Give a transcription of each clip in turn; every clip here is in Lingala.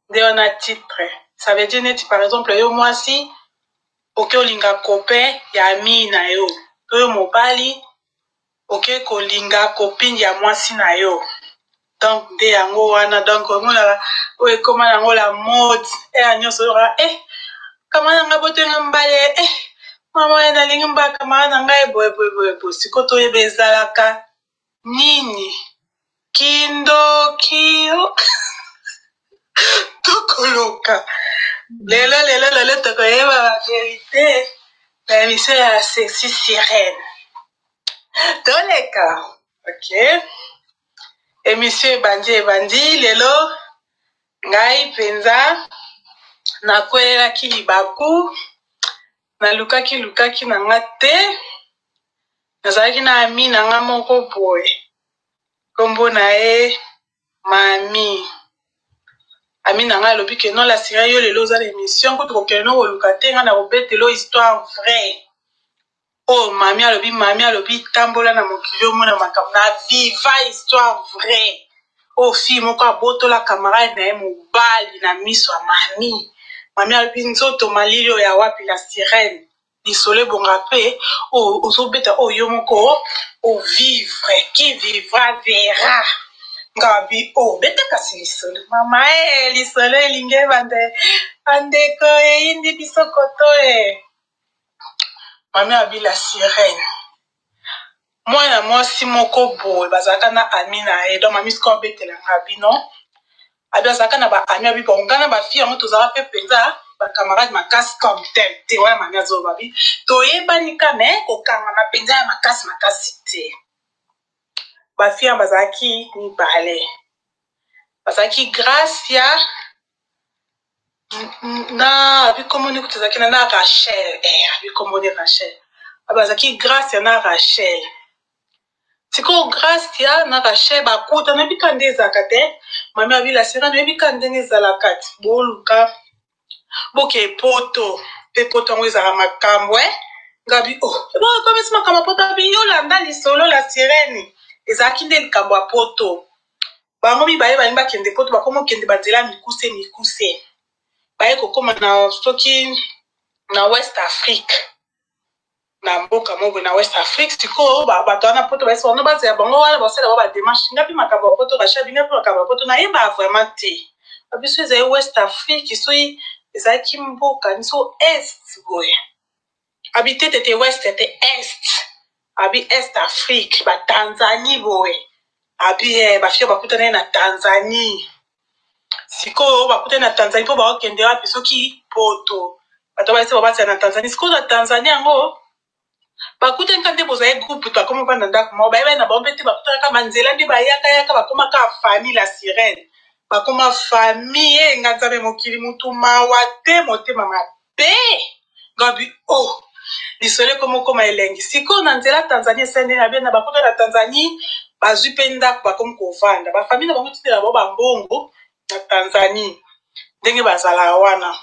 Nde wana titre. Ça veut dire neti par exemple yo mwasi oke olinga copain ya ami na yo to yo mobali oke kolinga copine ya mwasi na yo. Donc nde yango wana donc omonaka oyo ekoma nango la mode heure nyonso oyoka eh camarade na ngai botenga mbale eh mama ye nalingi mbala camarade na ngai boye boye boye boye sikoyo toyeba ezalaka nini kindoki tokoloka lelo lelo lelo tokoyeba ba verite na emission ya sexy sirène toleka ok emission ebandi ebandi lelo ngai mpenza nakwelelaki libaku nalukaki lukaki na nga te nazalaki na ami na nga moko boye nkombo na ye mami ami na ngai alobi ke non la sirène yo lelo oza na émission kutu kokende no koluka te ngai nakobetela histoire vraie oyo mami alobi mami alobi tambola na mokili omona makambo na viva histoire vraie oyo fille moko abotola camarade na ye mobali na miso ya mami mami alobi nzoto malili oyo ya wapi la sirène lisolo ebonga pe oyo ozobeta oyo yo moko ovivre qui vivra verra ngabi o oh, beta kasi lisolo mama e eh, lisolo elingi ebanda bandeko eyindi biso koto e mami abi la sirène mwana mwasi moko boye bazalaka na ami na ye donc mami sikoyo abetela nga bino abi azalaka na ba ami abi bon nga na ba fille yango tozalaka mpe mpenza ba camarade makasi comme tel te wana mami azoloba bi toyebani ka me kokangama mpenza ya makasi makasi te ba fille yango bazalaki mibale bazalaki gracia na abi komoni kutu ezalaki na na rachel eh, abi komoni rachel bazalaki gracia na rachel sikoyo gracia na rachel bakuta nayebi ka nde ezalaka te mami abi la sera nayebi ka ndenge ezalaka te boluka boke poto mpe poto yango ezalaka makambo e ngabi o oh, ekokomisi makambo ya poto abi yolanda lisolo la sirene ezalaki nde likambo ya poto bango mibale balingi bakende poto bakoma okende banzela mikuse mikuse baye kokoma na soki na west afrique na mboka moko na west afrique sikoyo bato wana poto bayesi bango bazela bango wana basala bango bademarche nga mpe makambo ya poto rachel binga mpe makambo ya poto nayeba vraiment te biso ezali west afrique soki ezalaki mboka biso est boye abi te tete west te est abi est afrique batanzanie boye abi eh, bafio bakutana ye na tanzanie sikoyo bakutani na tanzanie mpo bakokende wapi soki poto bato bayesi babatela na tanzanie sikoyo na tanzanie yango bakutani ka nde bozali groupe bakomi ovanda ndako moko bayebani na bango mpe te bakutanaka banzela nde bayakayaka bakoma kaka famille la sirène bakoma famille e nga nzambe mokili mutu mawa te motema mabe ngabi o oh, lisolo ekoma okoma elengi sikoyo na nzela tanzanie esali ndenge abe na bakuta na tanzanie bazwi mpe ndako bakomi kovanda bafamile na bango tindela bango bambongo na tanzanie ndenge bazalaka wana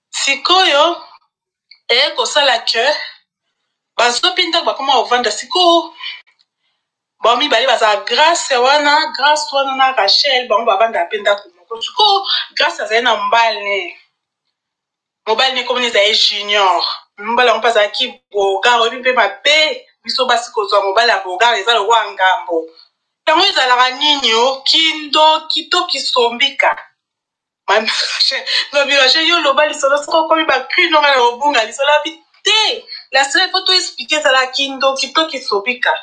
sikoyo eye kosala ke bazwi mpe ndako bakoma kovanda sikoyo bango mibale bazala grace wana grace wana na rachel bango bavandaka mpe ndako moko sikoyo grace azali na mobali ne mobali ne komona ezali junior mobali yango mpe azalaki bogar oyebi mpe mabe biso basi kozwa mobali ya bogar eza lokola ngambo yango ezalaka nini o kindoki to kisombika mami yo loba lisolo soki okomi bacri nonga na kobunga lisolo abi te la sere fo to explike ezalaka kindoki to kisobika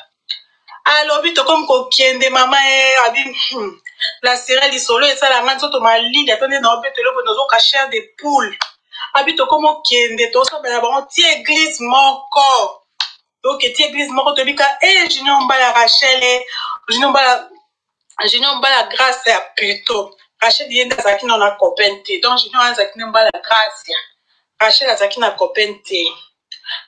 alobi tokomi kokende mama e abi hmm. la sere lisolo esala nga nzoto malili ata nde naobeta eloko nazoka chair de poule abi tokomi okende tosambela bango ti eglise moko toke ti eglise moko toyebi ka e eh, junior mbala rachel e junior mbala junior mbala grace ya plutôt rachel ye nde azalaki nano na copain te donc junior azalaki nde mbala grace rachel azalaki na copain te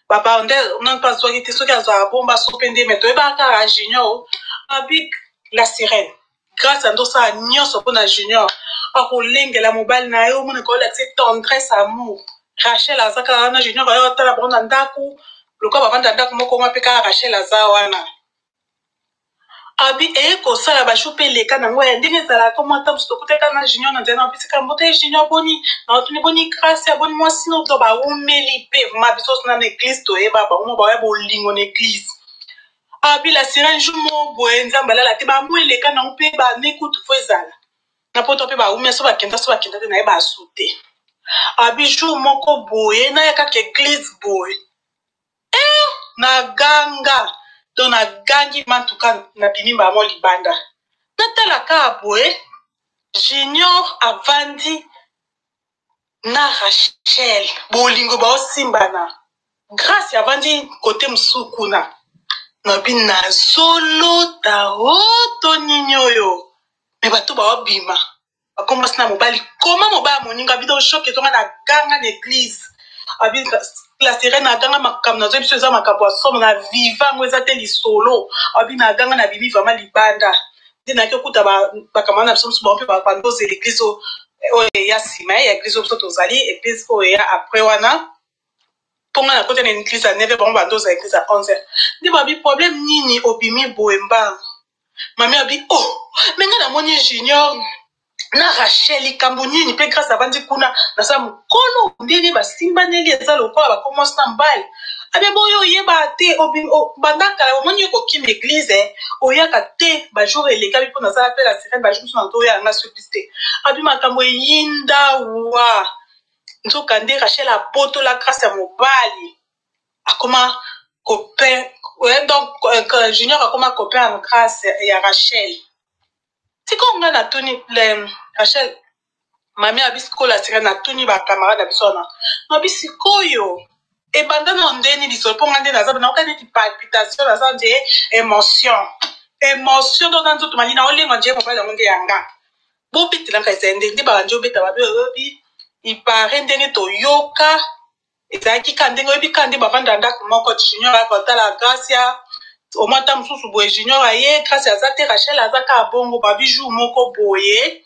papa nde nanu mpe azwaki te soki azwaka bomba so mpe nde me toyebaka kaka junior abik la sirène grâce ando osala nyonso mpo na junior akolengela mobali na ye omonaka olakisa tendresse amour rachel aza kaka wana junior ayo atala bango na ndako lokola bavanda ndako moko mwa mpe kaka rachel aza wana Abi eye kosala ba jour pe eleka nango ya ndenge ezalaka mwa ata mosusu tokutaki kaka na junior na nzela na opesi kaka mbote junior boni na otuni boni grace ya boni mwasi no to bawumeli pe ma biso na na eglise toyeba bango mo bawaya bolingo na eglise abi la sirène jour moko boye nzambe alala te bamwa eleka nango pe bane kutu fo ezala na poto pe bawumela so bakenda so bakenda te naye basu te abi jour moko boye naya kaka eglise boye Eh na ganga donc na gangi mantuka na bimi mbala moko libanda natala kaka boye junior avandi na rachel bolingo baosimbana grace avandi kote mosusu kuna nabi nazolota o to nini oyo me bato baobima bakoma mwasi na mobali koma mobali ya moninga bino choc ezonga na ganga na eglise abi la sirene aganga makambo nazoyi biso eza makambo ya somo na viva yango eza te lisolo abi na ganga na bimi vraimen libanda nde nayaki okuta bakamara na biso mosusu bango mpe bandozela eglise oyo eya nsima ya eglise oyo biso tozali eglise oyo eya après wana mpo ngai nakota na eglise ya 9 bango bandoza eglise ya 11 nde babi problème nini obimi boye mbangu mami abi oh me ngai namoni junior na rachel likambo nini mpe grâce avandi kuna naza mokolo ndenge basimbaneli eza lokola bakomwasi na mobali abe boyo oyeba te banda kala omoni yo kokima eglize eh, oyaka te bajour elekami mpo nazala mpe la sirene bajour mosusu nazoya yanga surprise te abi makambo eyinda wa nzokande rachel abotola grâce ya mobali akoma copain ouais, donc euh, junior akoma copain ya grâce ya rachel sikoyo ngai natuni rachel mami abi sikoyo la sirene natuni bacamarade na biso wana mabi sikoyo ebanda na ndeni lisolo mpo ngai nde naza nayoka neti palpitation naza nde émotion émotion donc na nzoto mali naolenga nje mobali yango nde yanga bobetelaka ezali ndenge nde babandi obeta babi oyobi ipare ndenge toyoka ezalaki kaka ndenge oyebi kaka nde bavanda ndako moko ti junior ayaka kotala gracia omwa ata mosusu boye junior aye gracia aza te rachel aza kaka bongo babi jour moko boye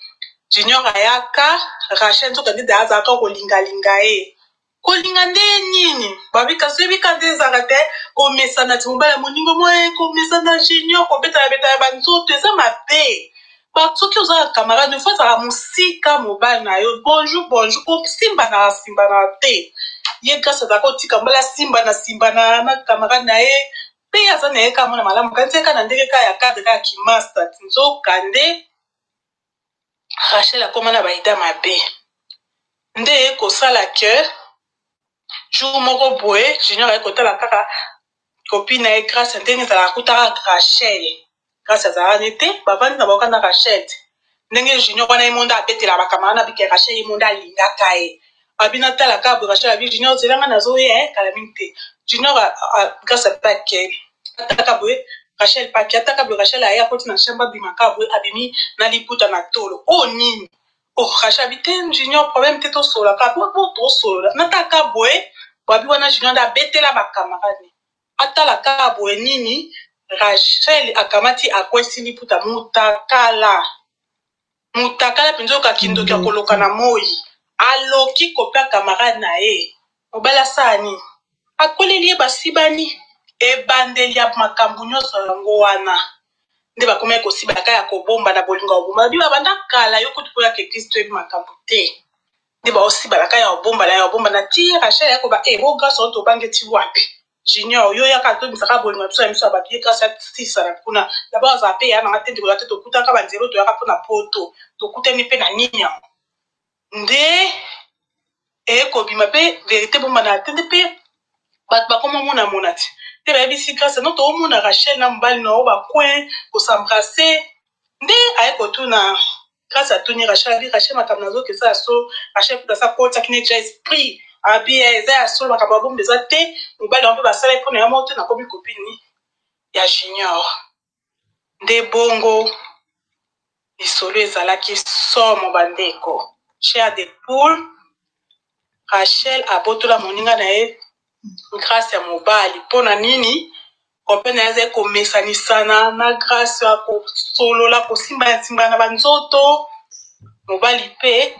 junior ayaka rachel nzoka nde da azalaka kolingalinga ye kolinga nde nini babi kasi oyebi kaka nde ezalaka te komesana ti mobali ya moningo moye komesana junior kobetana betana banzoto eza mabe Ba soki oza na camarade il faut azala mosika mobali na yo bonjour bonjour kosimbana simbana te ye grace azalaka kotika mobali asimbana simbana na camarade na ye mpe ye aza na ye kaka mwana malamu kanisi ye kaka na ndenge kaka ya cadre kaka kimasta nzoka nde rachel akoma na baida mabe nde eye kosala ke jour moko boye junior aye kotala kaka copine na ye grace ndenge ezalaka kutaka rachel Grace azalaka ne te bavandi na bango na Rachel te ndenge Junior wana ye monde abetela ba camarade na bike Rachel ye monde alingaka ye abi natala kaka boye Rachel abi Junior zela nga nazoya eh, kala mingi te Junior Grace ape akei ataka boye Rachel paki ataka boye Rachel aye akoti na chambre abima kaka boye abimi na liputa na tolo oyo oh, nini oh Rachel abi te Junior problème te tosolola kaka po tosolola nataka boye babi wana Junior nde abetela ba camarade Atala kaka boye nini Rachel akamati akwesi liputa mutakala mutakala penza oyoka kindoki ya koloka na moyi aloki kopia camarade na ye mobali asala nini akweleli ye basibani ebandeli ya makambo nyonso yango wana nde bakomaki kosibana kaka ya kobomba na bolingo ya kobomba biba banda kala yo kutu koyaka eglise toyebi makambo te nde baosibana kaka ya kobombana ya kobombana ti rachel ya koba e bo grâce oyo tobange ti wapi junior yo yaka tomisaka bolingo na biso ya miso ya bato ye grâce asisana kuna dabord azala mpe ya nanga te ndeko te tokutaka banzela oyo toyaka mpo na poto tokutani mpe na nini yango nde ekobima mpe verité bombana te nde mpe bato bakoma mona mona ti te bayebisi grâce no toomona rachel na mobali na yo bacoin kosembrasse nde aye kotuna Grace atuni Rachel abi Rachel makambo nazoki eza ya solo Rachel kuta asa kotiaki ne ja esprit abi eh, eza ya solo makambo ya bombe eza te mobali yango mpe basalaki mpo na yo moko te nakomi copine ya junior nde bongo lisolo ezalaki somo bandeko chair de poule Rachel abotola moninga na ye grace ya mobali mpo na nini copain na ye azali komesanisana na grace ya kosolola kosimbana simbana banzoto mobali mpe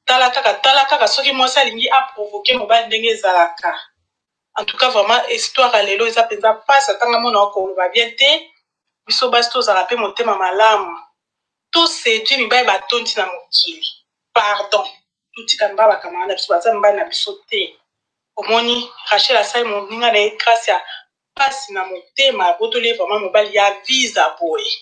tala kaka tala kaka soki mwasi alingi aprovoke mobali ndenge ezalaka en tout cas vraiment histoire ya lelo eza mpenza mpasi atanga mona okoloba bien te. Biso basi tozala pe motema malamu. To seduire mibali batondi na mokili. Pardon. Totika mibali ba camarade na biso baza mibali na biso te. Omoni Rachel asali moninga na ye grace ya pasi na motema abotoli ye vraiment mobali ya visa boye.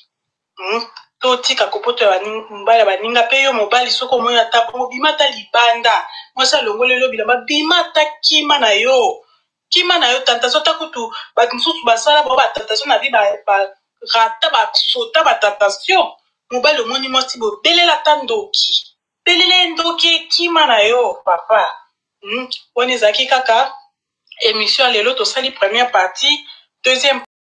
Totika kopotola mobali ya baninga pe yo mobali soki omoni ata bongo bima ata libanda mwasi alongoleli yo bilamba bima ata kima na yo kima na yo tentation ata kutu bato mosusu basala bango ba tentation na vie ba, ba rata ba sota ba tentation mobali omoni mwasi boye belela ata ndoki belela ye ndoki ekima na yo papa. Wana ezalaki kaka émission ya lelo, tosali première partie, deuxième